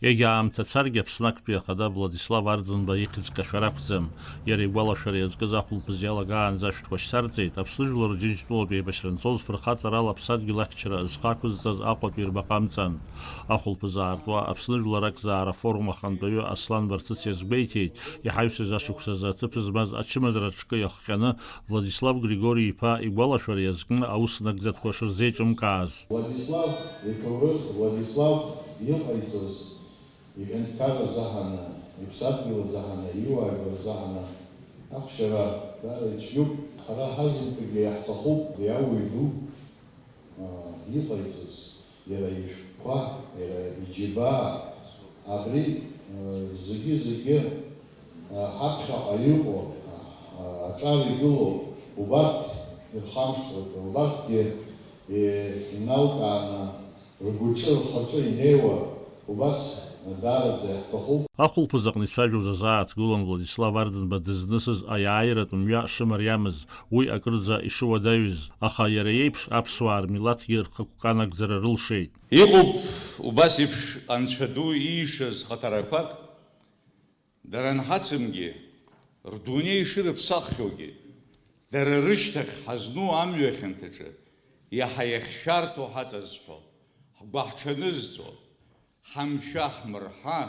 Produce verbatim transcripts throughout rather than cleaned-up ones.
Егьа аамҭа царгьы Аԥсны актәи ахада Владислав Арӡынба ихьӡ кашәар акәӡам. Иара игәалашәара иазкыз ахәылԥаз иалагаанӡа ашәҭқәа шьҭарҵеит, Аԥсны жәлар Џьынџьтәылатәи еибашьранҵа зфырхаҵарала аԥсадгьыл ахьчара зхы ақәызҵаз Аҟәатәи рбаҟа амҵан. Ахәылԥаз аартуа Аԥсны жәлар акзаара афорум ахантәаҩы Аслан Барцыц иазгәеиҭеит, иҳаҩсыз ашықәсазы аҭыԥ змаз ачымазара аҽкы иахҟьаны Владислав Григори-иԥа игәалашәара иазкны аус нагӡатәқәа шырзеиҿымкааз. Владислав иҭоурых, Владислав иҟаиҵаз, иҳәынҭқарра заҳаны, иԥсадгьыл заҳаны, иуаажәлар заҳаны ахәшьара даара ицәгьоуп. Ҳара ҳазынтәыкгьы иаҳҭахуп ари ауаҩ ду, а, иҟаиҵаз, иара ишәҟәқәа, иара иџьабаа, абри, а, зегьы-зегьы, а, ҳаԥхьаҟа иҟоу, а, а, аҿар игылоу, убарҭ ирхамышҭуа, убарҭгьы, е, иналкааны, ргәаҿы, рхаҿы инеиуа, убас даараӡа иаҳҭахуп. Ахәылԥаз аҟны ицәажәоз азааҭгылон Владислав Арӡынба дызнысыз аиааиратә мҩа шымариамыз, уи акырӡа ишыуадаҩыз, аха иара иеиԥш аԥсуаа рмилаҭгьы рхықәкы анагӡара рылшеит. Иҟоуп убас еиԥш анцәа ду иишаз хаҭарақәак, дара анҳацымгьы, рдунеи шырыԥсаххьоугьы, дара рышьҭахь ҳазну амҩа хьанҭаҿы иаҳа иахьшәарҭоу ҳаҵазҳәо, ҳгәаҳҽанызҵо, ҳамшәа-ҳмырҳа,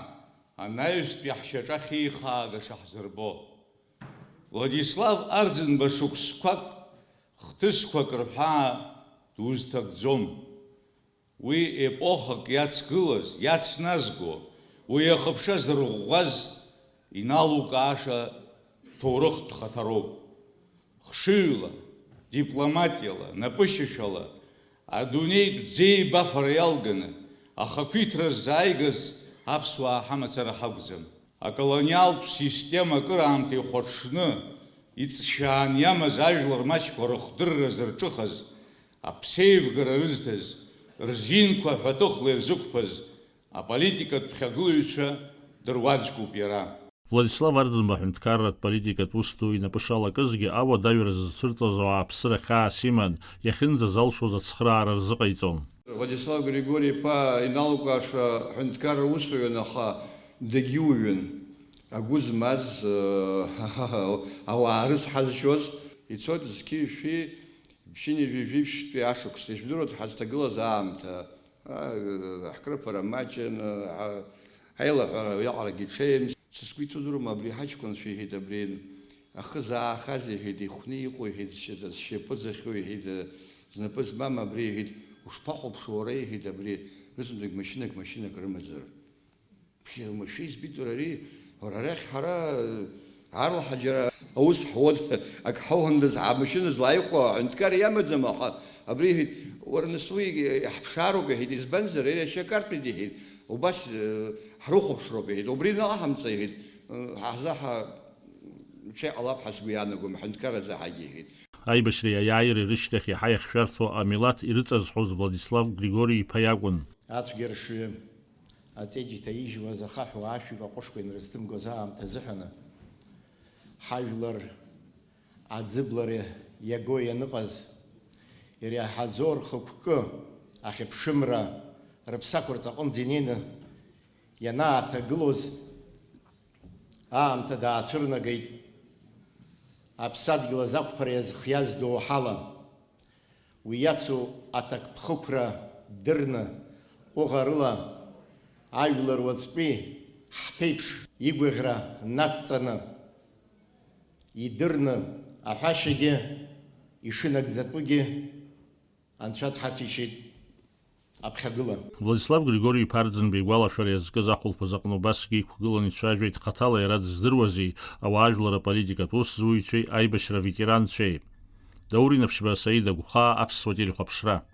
анаҩстәи ҳшьаҿа ахьеихаагаша ҳзырбо. Владислав Арӡынба шықәсқәак, хҭысқәак рҳәаа дузҭагӡом. Уи епохак иацгылаз, иацназго, уи ахыԥша зырӷәӷәаз иналукааша ҭоурыхтә хаҭароуп. Хшыҩла, дипломатиала, напышьашәала, адунеитә ӡеибафара иалганы, ахақәиҭра ззааигаз аԥсуаа ҳамацара ҳакәӡам. Аколониалтә система акыраамҭа ихәаҽны, иҵшәаан иамаз ажәлар маҷқәа рыхдырра зырҿыхаз, аԥсеивгара рызҭаз, рзинқәа ҳәатыхла ирзықәԥаз аполитикатә ԥхьагылаҩцәа дыруаӡәкуп иара. Владислав Арӡынба аҳәынҭқарратә политикатә ус ду инапы шалакызгьы, ауадаҩра зызцәырҵуаз ауааԥсыра хьаас иман, иахьынӡазалшоз ацхыраара рзыҟаиҵон. Владислав Григори-иԥа иналукааша аҳәынҭқарра усуҩын, аха дагьуҩын. Агәы змаз, э, ауаа рызҳазшьоз, ицоит зқьи жәшәи ԥшьынҩажәи жәиԥшьтәи ашықәс, ишәдыруеит ҳазҭагылаз аамҭа. А, ҳкрыфара маҷын, ҳа-, ҳаилаҳәара уиаҟарагьы ҽеим. Са сгәы иҭоу удыруама, абри ҳаҷкәынцәа, иҳәеит, абри ахы заахаз, иҳәеит, ихәны иҟоу, иҳәеит, зшьа-, зшьапы ӡахьоу, иҳәеит, знапы змам абри, иҳәеит, ушԥахәаԥшуа уара, иҳәеит, абри рызынтәык машьынак, машьынак рымазар. Ԥхьа машәа избеит уара ари, уара арахь ҳара, аарла ҳаџьара аус ҳуан, ак ҳауандаз, амашьына злааихәо аҳәынҭқар иамаӡам, аха абри иҳәеит, уара нас уи иаҳԥшаароуп, иҳәеит, избанзар, ари ашьа картәеит, иҳәеит, убас, э, ҳрыхәаԥшроуп, иҳәеит, убри наҟ ҳамҵа, иҳәеит, э, ҳазаҳа ҽеиҟалап ҳәа сгәы иаанагом, аҳәынҭқар азаҳагьы, иҳәеит. Аибашьреи аиааиреи рышьҭахь иаҳа иахьшәарҭоу амилаҭ ирыҵазҳәоз Владислав Григори-иԥа иакәын. Ацәгьаршҩы аҵеџь иҭаижьуаз ахаҳә уаа шәҩык аҟәышқәа инрызҭымгоз аамҭа азыҳәаны, ҳажәлар аӡыблара иаго ианыҟаз, иреиҳаӡоу рхықәкы ахьыԥшымра рыԥсақәырҵ аҟынӡа инеины ианааҭагылоз аамҭа даацәырнагеит. Аԥсадгьыл азы ақәԥара иазхиаз доуҳала. Уи иацу аҭакԥхықәра дырны, ҟәыӷарыла ажәлар уаҵәтәи ҳԥеиԥш игәаӷьра надҵаны, идырны аҳәашьагьы ишынагӡатәугьы Анцәа дҳаҭәеишьеит аԥхьагыла. Владислав Григори-иԥа Арӡынба игәалашәара иазкыз ахәылԥаз аҟны убасгьы иқәгыланы ицәажәеит хаҭала иара дыздыруази, ауаажәлар аполитикатә усзуҩцәеи аибашьра аветеранцәеи. Даур Инаԥшьба, Саида Гәхаа, Аԥсуа телехәаԥшра.